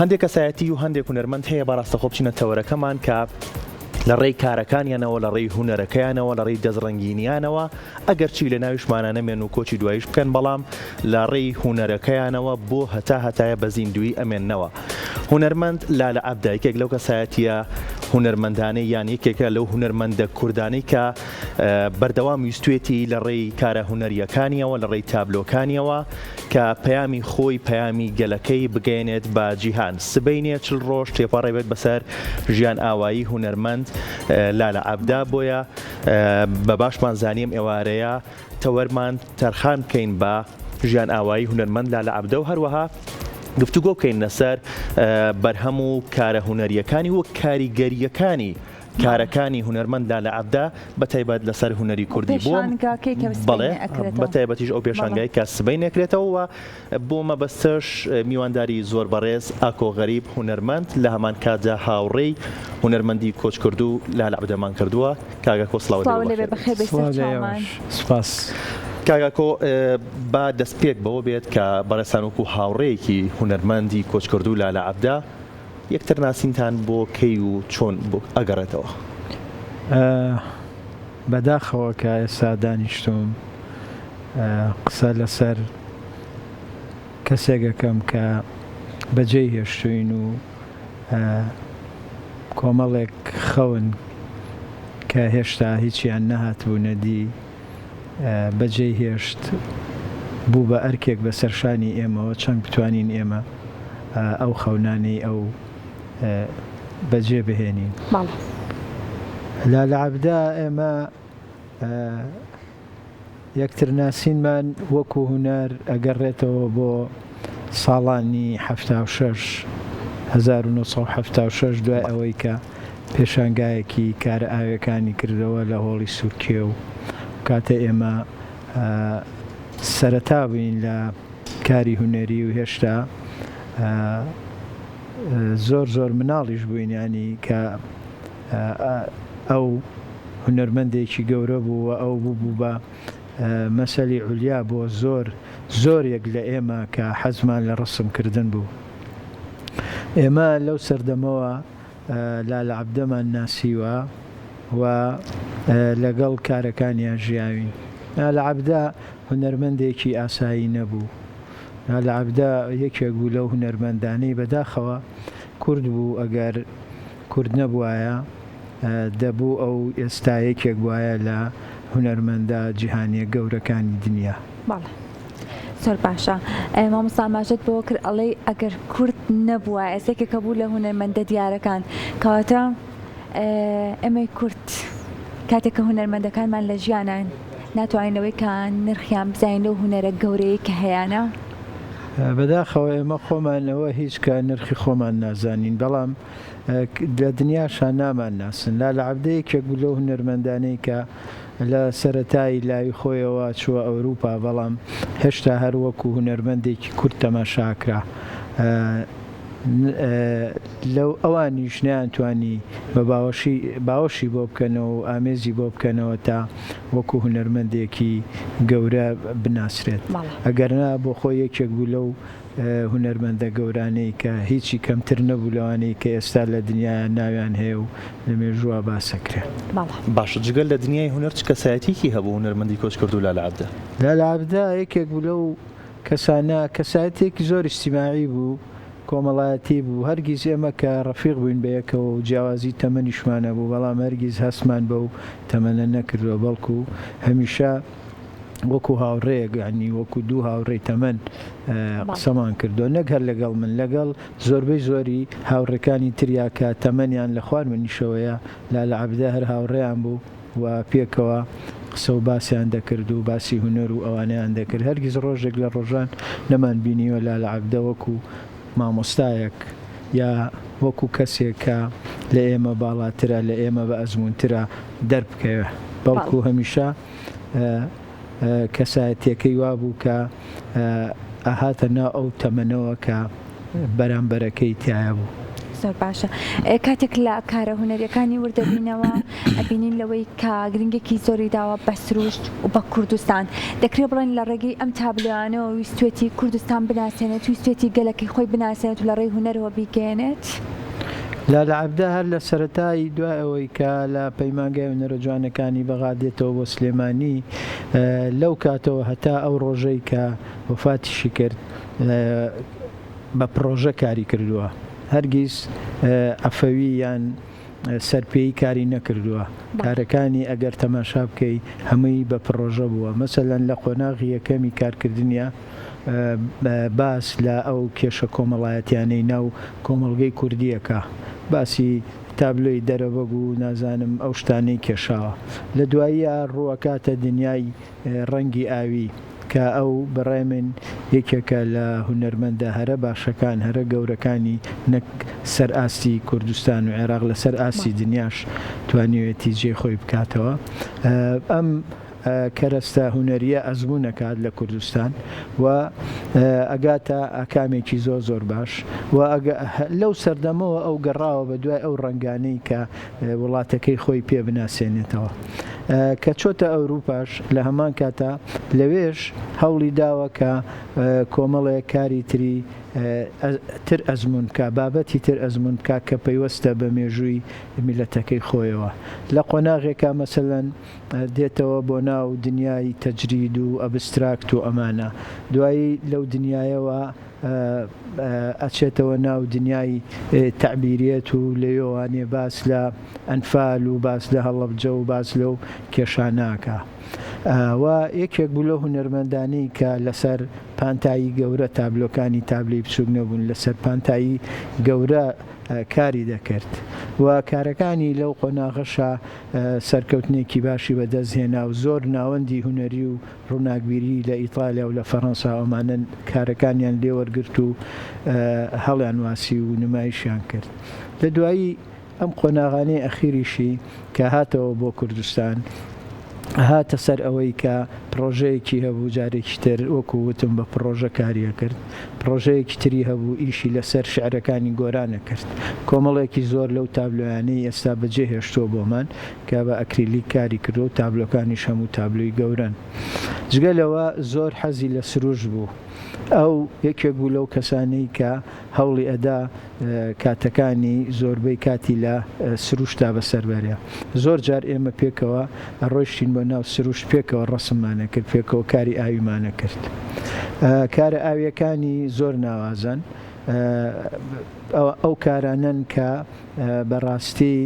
هەندێک کەسایەتی و هەندێک هونەرمەند هەیە با ڕاستەخۆ بچینە تەوەرەکەمان کە لە ڕێی کارەکانیانەوە لە ڕێی هونەرەکەیانەوە لە ڕێی دەستڕەنگینیانەوە ئەگەرچی لە ناویشمانە نەمێن و کۆچی دواییش بکەن بەڵام لە ڕێی هونەرەکەیانەوە بۆ هەتا هەتایە بە زیندوویی ئەمێننەوە هونەرمەند لالە عەبدە یەکێک لەو کەسایەتیە هونەرمەندانەی یان یەکێکە لەو هونەرمەندە کوردانەی کە بەردەوام ویستوێتی لە ڕێی کارە هونەریەکانیەوە لە ڕێی تابلۆکانیەوە کە پەیامی خۆی، پەیامی گەلەکەی بگەیەنێت بە جیهان. سبەینێ 40 ڕۆژ تێپەڕێبێت بەسەر ژیانئاوایی هونەرمەند لالە عەبدە، بۆیە بە باشمان زانی ئەم ئێوارەیە تەوەرمان تەرخان بکەین بە ژیانئاوایی هونەرمەند لالە عەبدە و هەروەها گفتوگۆ بکەین لەسەر بەرهەم و کارە هونەرییەکانی و کاریگەرییەکانی کارەکانی هونەرمەند لالە عەبدە بە تایبەت لەسەر هونەری کوردی بۆ پێشانگاکەی کە بەڵێ سبەینێ ئەکرێتەوە. بە تایبەتیش ئەو بەڵێ. پێشانگای کە سبەینێ کرێتەوە و بۆ مەبەستەش میوانداری زۆر بەڕێز ئاکۆ غەریب هونەرمەند لە هەمان کاتدا هاوڕێی هونەرمەندی کۆچکردوو لالە عەبدەمان کردووە کاک ئاکۆ سڵاوت لێ سڵاو و لێ بێ بەخێر بەخێر بێیت. بێی سڵاو لە سەرچاومان. ئێوەش سوپاس. کاک ئاکۆ با دەستپێک بەوە بێت کە بەڕێزتان وەکوو هاوڕێیەکی هونەرمەندی کۆچکردوو لالە عەبدە یەکتر ناسینتان بۆ کەی و چۆن ئەگەڕێتەوە؟ بەداخەوە کە ئێستا دانیشتووم قسە لەسەر کەسێک ئەکەم کە بەجێی هێشتووین و کۆمەڵێک خەون کە هێشتا هیچیان نەهاتبوونە دی بەجێی هێشت بوو بە ئەرکێک بەسەر شانی ئێمەوە چەند بتوانین ئێمە ئەو خەونانەی ئەو بەجێ بهێنین. بەڵێ. لالە عەبدە ئێمە یەکترناسینمان وەکو هونەر ئەگەڕێتەوە بۆ ساڵانی 76 1976 دوای ئەوەی کە پێشانگایەکی کارە ئاویەکانی کردەوە لە هۆڵی سورکێو کاتە ئێمە سەرەتا بووین لە کاری هونەری و هێشتا زۆر زۆر مناڵیش بووین ینی کە ئەو هونەرمەندێکی گەورە بوو و ئەو بوو بە مەسەلی عولیا بۆ زۆر زۆرێک لە ئێمە کە حەزمان لە ڕەسم کردن بوو ئێمە لەو سەردەمەوە لالە عەبدەمان ناسیوە و لەگەڵ کارەکانیا ژیاوین. لالە عەبدە هونەرمەندێکی ئاسایی نەبوو. لالە عەبدە یەکێک بوو لەو هونەرمەندانەی بەداخەوە کورد بوو، ئەگەر کورد نەبوایە دەبوو ئەو ئێستا یەکێک بوایە لە هونەرمەندە جیهانییە گەورەکانی دنیا. بەڵێ. زۆر باشە مامۆستا ئاماژەت بەوە کرد ئەڵێی ئەگەر کورد نەبووایە ئێستا یەکێکە بوو لە هونەرمەندە دیارەکان کەواتە ئێمەی کورد کاتێک کە هونەرمەندەکانمان لە ژیانان ناتوانین لەوەی کە نرخیان بزانین لەو هونەرە گەورەیە کە هەیانە. بەداخەوە ئێمە خۆمان ئەوە هیچ کە نرخی خۆمان نازانین بەڵام لە دنیاشا نامان ناسن لالە عەبدە یەکێک بوو لەو هونەرمەندانەی کە لە سەرەتای لاوی خۆیەوە چووە ئەوروپا، بەڵام هێشتا هەر وەکو هونەرمەندێکی کورد تەماشاکرا. لەو ئەوانیش نەیانتوانی بە باوەشی باوەشی بۆ بکەنەوە و ئامێزی بۆ بکەنەوە تا وەکو هونەرمەندێکی گەورە بناسرێت. ئەگەرنا بۆ خۆی یەکێک بوو لەو هونەرمەندە گەورانەی کە هیچی کەمتر نەبوو لەوانەی کە ئێستا لە دنیایا ناویان هەیە و لە مێژووا باس ئەکرێن. بەڵێ. باشە جگە لە دنیای هونەر چ کەسایەتیەکی هەبوو هونەرمەندی کۆچکردوو لالە عەبدە؟ لالە عەبدە یەکێک بوو لەو کەسانە کەسایەتیەکی زۆر ئیجتیماعی بوو، کۆمەڵایەتی بوو، هەرگیز ئێمە کە ڕەفیق بووین بەیەکەوە و جیاوازی تەمەنیشمان هەبوو بەڵام هەرگیز هەستمان بەو تەمەنە نەکردووە بەڵکو هەمیشە وەکو هاوڕێیەک یانی وەکو دوو هاوڕێی تەمەن قسەمان کردووە نەک هەر لەگەڵ من لەگەڵ زۆربەی زۆری هاوڕێکانی تریا کە تەمەنیان لە خوار منیشەوەیە لالە عەبدە هەر هاوڕێیان بوو و پێکەوە قسە و باسیان دەکرد و باسی هونەر و ئەوانەیان دەکرد هەرگیز ڕۆژێک لە ڕۆژان نەمان بینیوە لالە عەبدە وەکو مامۆستایەک یا وەکو کەسێک کە لە ئێمە باڵاترە لە ئێمە بە ئەزموونترە دەربکەوێ بەڵکو هەمیشە کەسایەتیەکەی وابوو کە ئەهاتە ناو ئەو تەمەنەوە کە بەرامبەرەکەی تیایا بوو. زۆر باشە کاتێک لە کارە هونەریەکانی ورد دەبینەوە ئەبینین لەوەی کە گرنگێکی زۆری داوە بە سروشت و بە کوردستان دەکرێت بڵێن لە ڕێگەی ئەم تابلۆیانەوە ویستوێتی کوردستان بناسێنێت ویستوێتی گەلەکەی خۆی بناسێنێت و لە ڕێی هونەرەوە بیگەیەنێت؟ لالە عەبدە هەر لە سەرەتای دوای ئەوەی کە لە پەیمانگای هونەرە جوانەکانی بەغا دێتەوە بۆ سلێمانی لەو کاتەوە هەتا ئەو ڕۆژەی کە وەفاتیشی کرد بە پڕۆژە کاری کردووە هەرگیز عەفەوی یان سەرپێیی کاری نەکردووە کارەکانی ئەگەر تەماشا بکەی هەمووی بە پڕۆژە بووە مەسەلەن لە قۆناغی یەکەمی کارکردنیا باس لە ئەو کێشە کۆمەڵایەتیانەی ناو کۆمەڵگەی کوردیەکە باسی تابلۆی دەرەبەگ و نازانم ئەو شتانەی کێشاوە لە دواییا ڕووەکاتە دنیای ڕەنگی ئاوی کە ئەو بەڕای من یەکێکە لە هونەرمەندە هەرە باشەکان هەرە گەورەکانی نەک سەر ئاستی کوردستان و عێراق لەسەر ئاستی دنیاش توانیوێتی جێی خۆی بکاتەوە ئەم کەرەستە هونەریە ئەزموون ئەکات لە کوردستان و ئەگاتە ئاکامێکی زۆر زۆر باش و لەو سەردەمەوە ئەو گەڕاوە بە دوای ئەو ڕەنگانەی کە وڵاتەکەی خۆی پێ بناسێنێتەوە. کە چۆتە ئەوروپاش لە هەمان کاتا لەوێش هەوڵی داوە کە کۆمەڵێک کاری تری تر ئەزموون بکا، بابەتی تر ئەزموون بکا کە پەیوەستە بە مێژووی میللەتەکەی خۆیەوە. لە قۆناغێکا مەسەلەن دێتەوە بۆ ناو دنیای تەجرید و ئەبستراکت و ئەمانە، دوایی لەو دنیایەوە ئەچێتەوە ناو دنیای تەعبیریەت و لەوێوانێ باس لە ئەنفال و باس لە هەڵەبجە و باس لەو کێشانە ئەکا و یەکێک بوو لەو هونەرمەندانەی کە لەسەر پانتایی گەورە تابلۆکانی تابلۆی بچووک نەبوون لەسەر پانتایی گەورە کاری دەکرد و کارەکانی لەو قۆناغەشا سەرکەوتنێکی باشی بەدەست هێنا و زۆر ناوەندی هونەری و ڕووناکبیری لە ئیتالیا و لە فەرەنسا ئەمانە کارەکانیان لێ وەرگرت و هەڵیان واسی و نمایشیان کرد. لە دوایی ئەم قۆناغانەی ئەخیریشی کە هاتەوە بۆ کوردستان هاتە سەر ئەوەی کە پڕۆژەیەکی هەبوو جارێکی تر وەکو وتم بە پڕۆژە کاری ئەکرد پڕۆژەیەکی تری هەبوو ئیشی لەسەر شیعرەکانی گۆران ئەکرد کۆمەڵێکی زۆر لەو تابلۆیانەی ئێستا بەجێ هێشتووە بۆمان کە بە ئەکریلیک کاری کردووە و تابلۆکانیش هەموو تابلۆی گەورەن. جگە لەوە زۆر حەزی لە سروشت بوو. ئەو یەکێک بوو لەو کەسانەی کە هەوڵی ئەدا کاتەکانی زۆربەی کاتی لە سروشتا بەسەر بەرێ. زۆر جار ئێمە پێکەوە ئەڕۆیشتین بۆ ناو سروشت پێکەوە ڕەسممان ئەکرد، پێکەوە کاری ئاویمان ئەکرد. کارە ئاوییەکانی زۆر ناوازەن. ئەو کارانەن کە بەڕاستی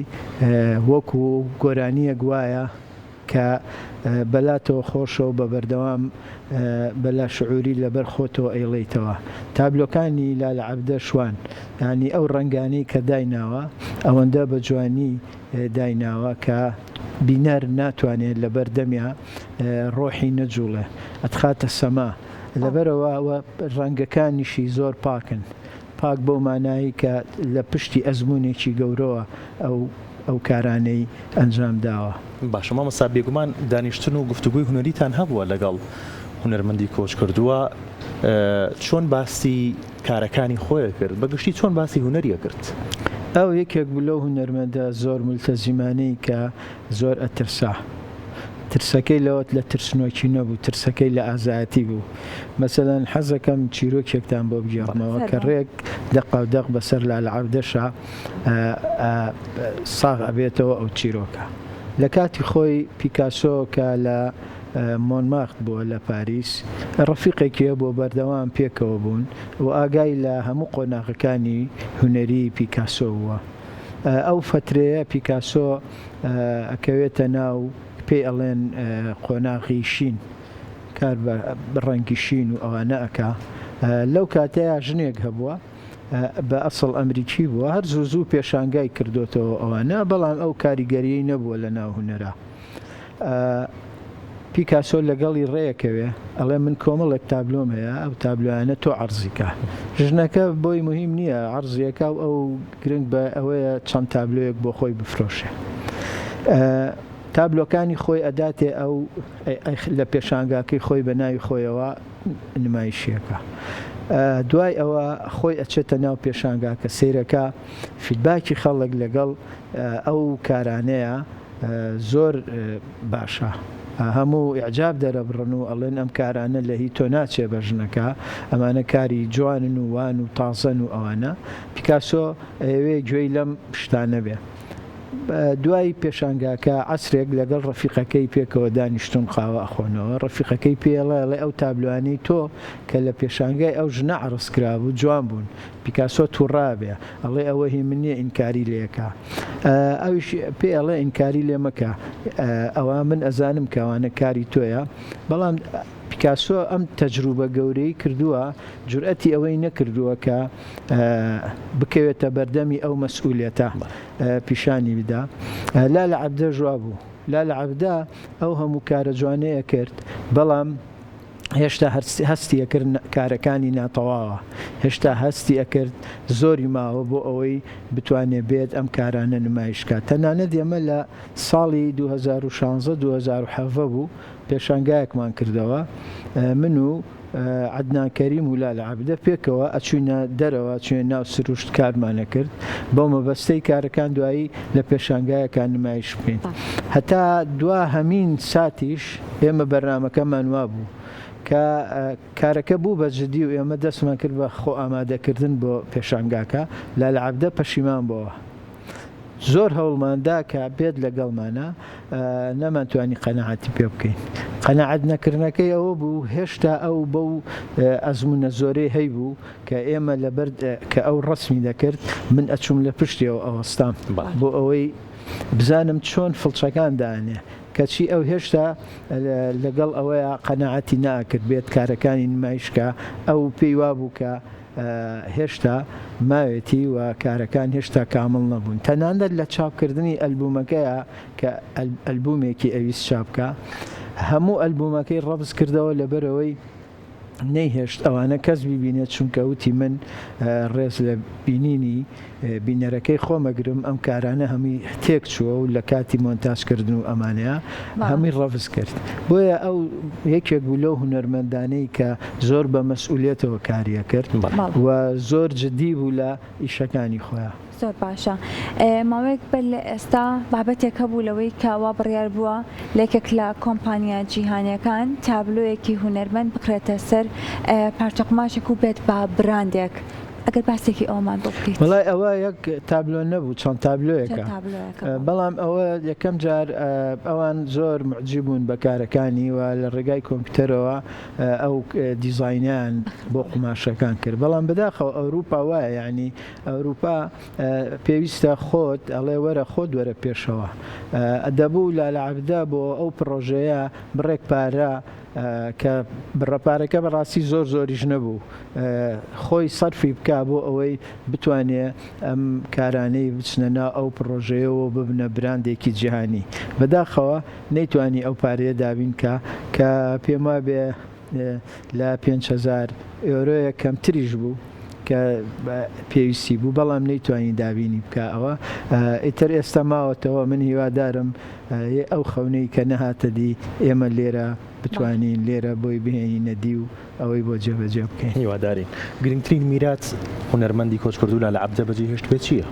وەکو گۆرانیەک وایە کە بەلاتەوە خۆشە و بە بەردەوام بە لاشعوری لەبەر خۆتەوە ئەیڵێیتەوە. تابلۆکانی لالە عەبدە شوان یانی ئەو ڕەنگانەی کە دایناوە ئەوەندە بە جوانی دایناوە کە بینەر ناتوانێ لەبەر دەمیا ڕۆحی نەجوڵێ ئەتخاتە سەما لەبەرئەوە ڕەنگەکانیشی زۆر پاکن. پاک بەو مانایەی کە لە پشتی ئەزموونێکی گەورەوە ئەو ئەو کارانەی ئەنجام داوە. باشە مامۆستا بێگومان دانیشتن و گفتوگۆی هونەریتان هەبووە لەگەڵ هونەرمەندی کۆچکردووە چۆن باسی کارەکانی خۆی کرد بە گشتی چۆن باسی هونەری ئەکرد؟ ئەو یەکێک بوو لەو هونەرمەندە زۆر مولتەزیمانەی کە زۆر ئەترسا. ترسەکەی لەوەت لە ترسنۆکی نەبوو، ترسەکەی لە ئازایەتی بوو. مەسەلەن حەزەکەم چیرۆکێکتان بۆ بگێڕمەوە کە ڕێک دەقاودەق بەسەر لالە عەبدەشا ساغ ئەبێتەوە ئەو چیرۆکە. لە کاتی خۆی پیکاسۆ کە لە مۆنمارت بووە لە پاریس، ڕەفیقێکی هەبووە بەردەوام پێکەوە بوون و ئاگای لە هەموو قۆناغەکانی هونەریی پیکاسۆ بووە. ئەو فەترەیە پیکاسۆ ئەکەوێتە ناو پێی ئەڵێن قۆناغی شین کار بە ڕەنگی شین و ئەوانە ئەکا لەو کاتەیا ژنێک هەبووە بە ئەسڵ ئەمریکی بووە هەر زوو زوو پێشانگای کردۆتەوە ئەوانە بەڵام ئەو کاریگەریی نەبووە لە ناو هونەرا پیکاسۆ لەگەڵی ڕێکەوێ ئەڵێ من کۆمەڵێک تابلۆم هەیە ئەو تابلۆیانە تۆ عەرزی کە. ژنەکە بۆی موهیم نییە عەرزی ئەکا و ئەو گرنگ بە ئەوەیە چەند تابلۆیەک بۆ خۆی بفرۆشێ. تابلۆکانی خۆی ئەداتێ ئەو لە پێشانگاکەی خۆی بە ناوی خۆیەوە نمایشی ئەکا. دوای ئەوە خۆی ئەچێتە ناو پێشانگاکە سەیرەکا feedback ی خەڵک لەگەڵ ئەو کارانەیە زۆر باشە هەموو ئیعجاب دەرەبڕن و ئەڵێن ئەم کارانە لە هی تۆ ناچێ بە ژنەکە ئەمانە کاری جوانن و وان و تازەن و ئەوانە پیکاسۆ ئەیەوێ گوێی لەم شتانە بێ. دوای پێشانگاکە عەسرێک لەگەڵ ڕەفیقەکەی پێکەوە دانیشتوون قاوە ئەخۆنەوە، ڕەفیقەکەی پێی ئەڵێ ئەڵێ ئەو تابلۆانەی تۆ کە لە پێشانگای ئەو ژنە عەڕز کرابوو جوان بوون، پیکاسۆ توڕە ئەبێ ئەڵێ ئەوە هی من نیە ئینکاری لێ ئەکا، ئەویش پێی ئەڵێ ئینکاری لێ مەکە ئەوە من ئەزانم کە ئەوانە کاری تۆیە، بەڵام پیکاسۆ ئەم تەجروبە گەورەی کردووە جورئەتی ئەوەی نەکردووە کە بکەوێتە بەردەمی ئەو مەسئولیەتە پیشانی بدا. لالە عەبدەش وابوو. لالە عەبدە ئەو هەموو کارە جوانەی ئەکرد بەڵام هێشتا هەستی ئەکرد کارەکانی ناتەواوە. هێشتا هەستی ئەکرد زۆری ماوە بۆ ئەوەی بتوانێ بێت ئەم کارانە نمایش کات. تەنانەت ئێمە لە ساڵی 2016 2017 بوو پێشانگایەکمان کردەوە من و عەدنان کەریم و لالە عەبدە پێکەوە ئەچوینە دەرەوە ئەچوینە ناو سروشت کارمان ئەکرد بەو مەبەستەی کارەکان دوایی لە پێشانگایەکان نمایش بکەین هەتا دوا هەمین ساتیش ئێمە بەرنامەکەمان وابوو کە کارەکە بوو بە جدی و ئێمە دەستمان کرد بە خۆ ئامادەکردن بۆ پێشانگاکە لالە عەبدە پەشیمان بۆوە. زۆر هەوڵمان دا کە بێت لەگەڵمانا، نەمانتوانی قەناعەتی پێ بکەین. قەناعەت نەکردنەکەی ئەوە بوو هێشتا ئەو بەو ئەزموونە زۆرەی هەیبوو کە ئێمە لەبەر کە ئەو ڕەسمی دەکرد من ئەچووم لە پشتیەوە ئەوەستام بۆ ئەوەی بزانم چۆن فڵچەکان دانێ کەچی ئەو هێشتا لەگەڵ ئەوەیا قەناعەتی نەئەکرد بێت کارەکانی نمایش کا ئەو پێی وابوو کە هێشتا ماوێتی و کارەکان هێشتا کامڵ نەبوون. تەنانەت لە چاپکردنی ئەلبوومەکەیا کە ئەلبوومێکی ئەویست چاپ بکا، هەموو ئەلبوومەکەی ڕەفز کردەوە لەبەرئەوەی نەیهێشت ئەوانە کەس بیبینێت چونکە وتی من ڕێز لە بینینی بینەرەکەی خۆم ئەگرم ئەم کارانە هەمووی تێک چووە و لە کاتی مۆنتاج کردن و ئەمانەیە هەمووی ڕەفز کرد بۆیە ئەو یەکێک بوو لەو هونەرمەندانەی کە زۆر بە مەسئولیەتەوە کاری ئەکرد و زۆر جدی بوو لە ئیشەکانی خۆیا. زۆر باشە ماوەیەک بەر لە ئێستا بابەتێک هەبوو لەوەی کە وا بڕیار بووە لە یەکێک لە کۆمپانیا جیهانیەکان تابلۆیەکی هونەرمەند بخرێتە سەر پارچە قوماشێک و بێت بە براندێک ئەگەر باسێکی ئەوەمان بۆ بکەیت. وەڵای ئەوە یەک تابلۆ نەبوو چەند تابلۆیەکە بەڵام ئەوە یەکەم جار ئەوان زۆر معجی بوون بە کارەکانی و لە ڕێگای کۆمپیوتەرەوە ئەو دیزاینیان بۆ قوماشەکان کرد بەڵام بەداخەوە ئەوروپا وایە یعنی ئەوروپا پێویستە خۆت ئەڵێ وەرە خۆت وەرە پێشەوە دەبوو لالە عەبدە بۆ ئەو پڕۆژەیە بڕێک پارە کە بڕە پارەکە بەڕاستی زۆر زۆریش نەبوو خۆی سەرفی بکا بۆ ئەوەی بتوانێ ئەم کارانەی بچنە ناو ئەو پڕۆژەیەوە ببنە براندێکی جیهانی بەداخەوە نەیتوانی ئەو پارەیە دابین کا کە پێم وابێ لە 5000 ئێرۆیە کەمتریش بوو کە پێویستی بوو بەڵام نەیتوانی دابینی بکا ئەوە ئیتر ئێستا ماوەتەوە من هیوادارم ئەو خەونەی کە نەهاتە دی ئێمە لێرە بتوانین لێرە بۆی بهێنینە دی و ئەوەی بۆ جێبەجێ بکەین. هیوادارین. گرنگترین میرات هونەرمەندی کۆچکردوو لالە عەبدە بەجێی هێشتبێ چییە؟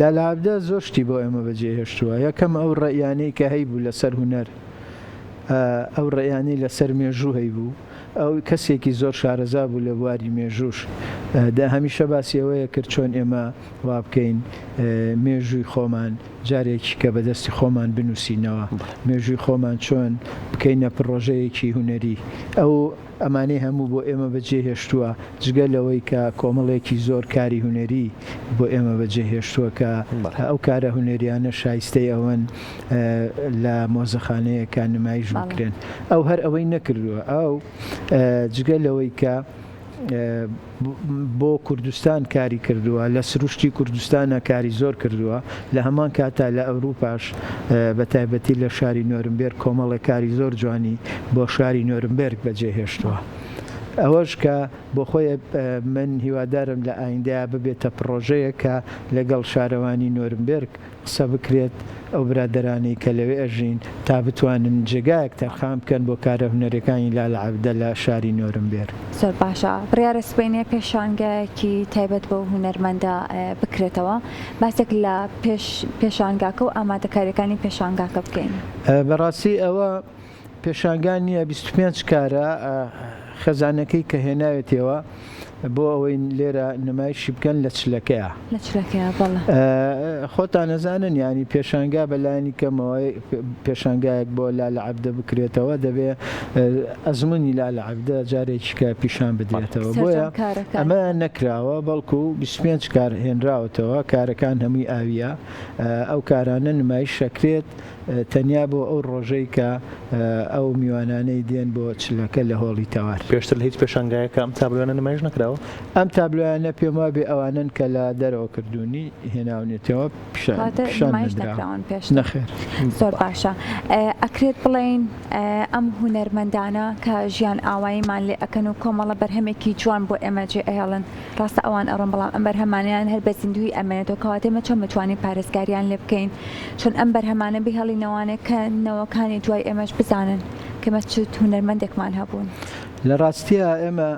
لالە عەبدە زۆر شتی بۆ ئێمە بەجێ هێشتووە. یەکەم ئەو ڕەئیانەی کە هەیبوو لەسەر هونەر، ئەو ڕەئیانەی لەسەر مێژوو هەیبوو، ئەو کەسێکی زۆر شارەزا بوو لە بواری مێژووش دا هەمیشە باسی ئەوەیە کرد چۆن ئێمە وا بکەین مێژووی خۆمان جارێکی کە بە دەستی خۆمان بنووسینەوە، مێژووی خۆمان چۆن بکەینە پڕۆژەیەکی هونەری. ئەو ئەمانەی هەموو بۆ ئێمە بەجێ هێشتووە، جگە لەوەی کە کۆمەڵێکی زۆر کاری هونەری بۆ ئێمە بەجێ هێشتووە کە ئەو کارە هونەریانە شایستەی ئەوەن لە مۆزەخانەیەکا نمایش بکرێن. ئەو هەر ئەوەی نەکردووە، ئەو جگە لەوەی کە بۆ کوردستان کاری کردووە، لە سروشتی کوردستانا کاری زۆر کردووە، لە هەمان کاتا لە ئەوروپاش بە تایبەتی لە شاری نۆرمبێرگ کۆمەڵێک کاری زۆر جوانی بۆ شاری نۆرمبێرگ بەجێ هێشتووە. ئەوەش کە بۆ خۆی من هیوادارم لە ئایندەیا ببێتە پڕۆژەیەک کە لەگەڵ شارەوانی نۆرمبێرگ قسە بکرێت ئەو برادەرانەی کە لەوێ ئەژین تا بتوانن جێگایەک تەرخان بکەن بۆ کارە هونەریەکانی لالە عەبدە لە شاری نۆرمبێرگ. زۆر باشە بڕیارە سبەینێ پێشانگایەکی تایبەت بەو هونەرمەندە بکرێتەوە باسێک لە پێش پێشانگاکە و ئامادەکاریەکانی پێشانگاکە بکەین. بەڕاستی ئەوە پێشانگا نییە 25 کارە خێزانەکەی کە هێناوێتەوە بۆ ئەوەی لێرە نمایشی بکەن لە چلەکەیە. لە چلەکەیە بەڵێ. خۆتان ئەزانن یانی پێشانگا بە لایەنی کەمەوە پێشانگایەک بۆ لالە عەبدە بکرێتەوە دەبێ ئەزموونی لالە عەبدە جارێکی کە پیشان بدرێتەوە بۆیە ئەمە نەکراوە بەڵکو 25 کار هێنراوەتەوە کارەکان هەمووی ئاویە ئەو کارانە نمایش ئەکرێت تەنیا بۆ ئەو ڕۆژەی کە ئەو میوانانەی دێن بۆ چلەکە لە هۆڵی تەوار. پێشتر لە هیچ پێشانگایەکا ئەم تابلۆیانە نمایش نەکراوە؟ ئەم تابلۆیانە پێم وابێ ئەوانەن کە لە دەرەوە کردوونی هێناونێتەوە پیشان کەواتە پیشان نمایش نەدراوە. نەکراون پێشتر. نەخێر. زۆر باشە. ئەکرێت بڵێین ئەم هونەرمەندانە کە ژیان ئاواییمان لێ ئەکەن و کۆمەڵە بەرهەمێکی جوان بۆ ئێمە جێ ئەهێڵن، ڕاستە ئەوان ئەڕۆن بەڵام ئەم بەرهەمانەیان هەر بە زیندوویی ئەمێنێتەوە کەواتە ئێمە چۆن بتوانین پارێزگاریان لێ بکەین چۆن ئەم بەرهەمانە بهێڵینەوانێ کە نەوەکانی دوای ئێمەش بزانن کە ئێمە چ هونەرمەندێکمان هەبوون. لە ڕاستیا ئێمە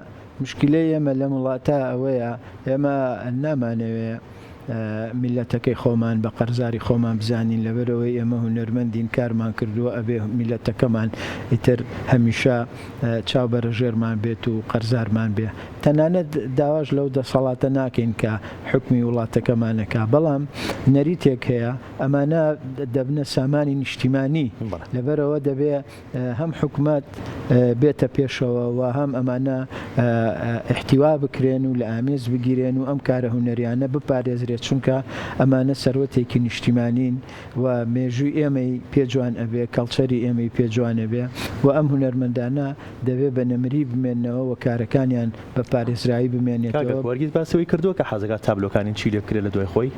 موشکیلەی ئێمە لەم وڵاتە ئەوەیە ئێمە نامانەوێ میللەتەکەی خۆمان بە قەرزاری خۆمان بزانین لەبەرئەوەی ئێمە هونەرمەندین کارمان کردووە ئەبێ میللەتەکەمان ئیتر هەمیشە چاو بەرەژێرمان بێت و قەرزارمان بێ تەنانەت داواش لەو دەسەڵاتە ناکەین کە حوکمی وڵاتەکەمان ئەکا بەڵام نەریتێک هەیە ئەمانە دەبنە سامانی نیشتیمانی لەبەرئەوە دەبێ هەم حکومەت بێتە پێشەوە و هەم ئەمانە ئیحتیوا بکرێن و لە ئامێز بگیرێن و ئەم کارە هونەریانە بپارێزرێت چونکە ئەمانە سەروەتێکی نیشتیمانین و مێژووی ئێمەی پێ جوان ئەبێ کەڵچەری ئێمەی پێ جوان ئەبێ و ئەم هونەرمەندانە دەبێ بە نەمری بمێننەوە و کارەکانیان بە پارێزراوی کاک بمێنێتەوە. ئاکۆ هەرگیز باسی ئەوەی کردووە کە حەزەکات تابلۆکانی چی لێ بکرێت لە دوای خۆی؟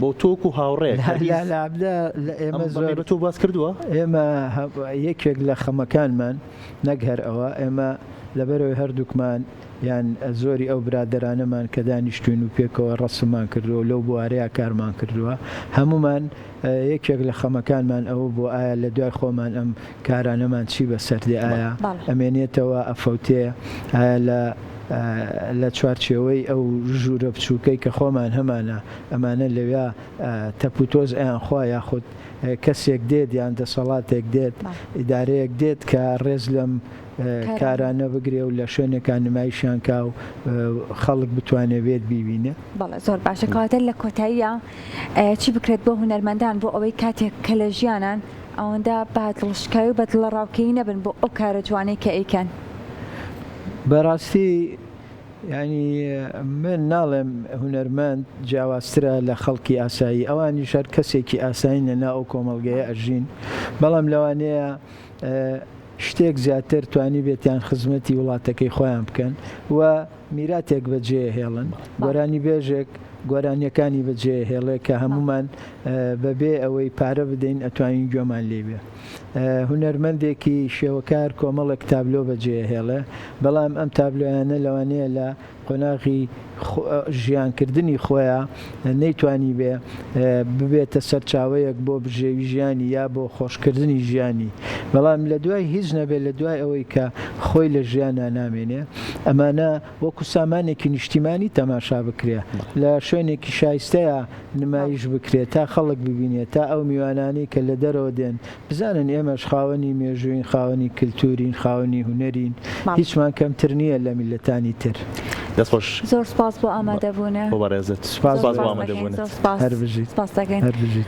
بۆ تۆ وەکو هاوڕێیەک هەرگیز لالا عەبدە لە ئەم ئێمە بەڵێ زۆر بە تۆ باس کردووە؟ ئێمە یەکێک لە خەمەکانمان نەک هەر ئەوە ئێمە لەبەرئەوەی هەردووکمان یان زۆری ئەو برادەرانەمان کە دانیشتوین و پێکەوە ڕەسممان کردووە و لەو بوارەیا کارمان کردووە هەموومان یەکێک لە خەمەکانمان ئەوە بووە ئایا لە دوای خۆمان ئەم کارانەمان چی بەسەر دێ ئایا ئەمێنێتەوە ئەفەوتێ ئایا لە لە چوارچێوەی ئەو ژوورە بچووکەی کە خۆمان هەمانە ئەمانە لەویا تەپوتۆز ئەیانخوا یاخود کەسێک دێت یان دەسەڵاتێک دێت ئیدارەیەک دێت کە ڕێز لەم کارانە بگرێ و لە شوێنێکا نمایشیان کا و خەڵک بتوانێ بێت بیبینێ. بەڵێ زۆر باشە کەواتە لە کۆتاییا چی بکرێت بۆ هونەرمەندان بۆ ئەوەی کاتێک کە لە ژیانان ئەوەندە بە دڵشکاوی و بە دڵەڕاوکێی نەبن بۆ ئەو کارە جوانەی کە ئەیکەن؟ بەڕاستی یانی من ناڵێم هونەرمەند جیاوازترە لە خەڵکی ئاسایی ئەوانیش هەر کەسێکی ئاسایین لە ناو ئەو کۆمەڵگەیە ئەژین بەڵام لەوانەیە شتێک زیاتر توانیبێتیان خزمەتی وڵاتەکەی خۆیان بکەن و میراتێک بەجێ هێڵن گۆرانیبێژێک گۆرانیەکانی بەجێ هێڵێ کە هەمومان بەبێ ئەوەی پارە بدەین ئەتوانین گوێمان لێ بێ هونەرمەندێکی شێوەکار کۆمەڵێک تابلۆ بەجێ هێڵێ بەڵام ئەم تابلۆیانە لەوانەیە لە قۆناغی ژیانکردنی خۆیا نەیتوانیبێ ببێتە سەرچاوەیەک بۆ بژێوی ژیانی یا بۆ خۆشکردنی ژیانی، بەڵام لە دوای هیچ نەبێ لە دوای ئەوەی کە خۆی لە ژیانا نامێنێ ئەمانە وەکو سامانێکی نیشتیمانی تەماشا بکرێ لە شوێنێکی شایستەیا نمایش بکرێ تا خەڵک ببینێ تا ئەو میوانانەی کە لە دەرەوە دێن بزانن ئێمەش خاوەنی مێژووین، خاوەنی کلتورین، خاوەنی هونەرین، هیچمان کەمتر نییە لە میللەتانی تر. دەست خۆش. زۆر سوپاس بۆ ئامادەبوونت. بۆ بەڕێزت. سوپاس سوپاس بۆ بۆ ئامادەبوونت. زۆر سوپاس. هەر بژیت. سوپاست دەکەین. هەر بژیت.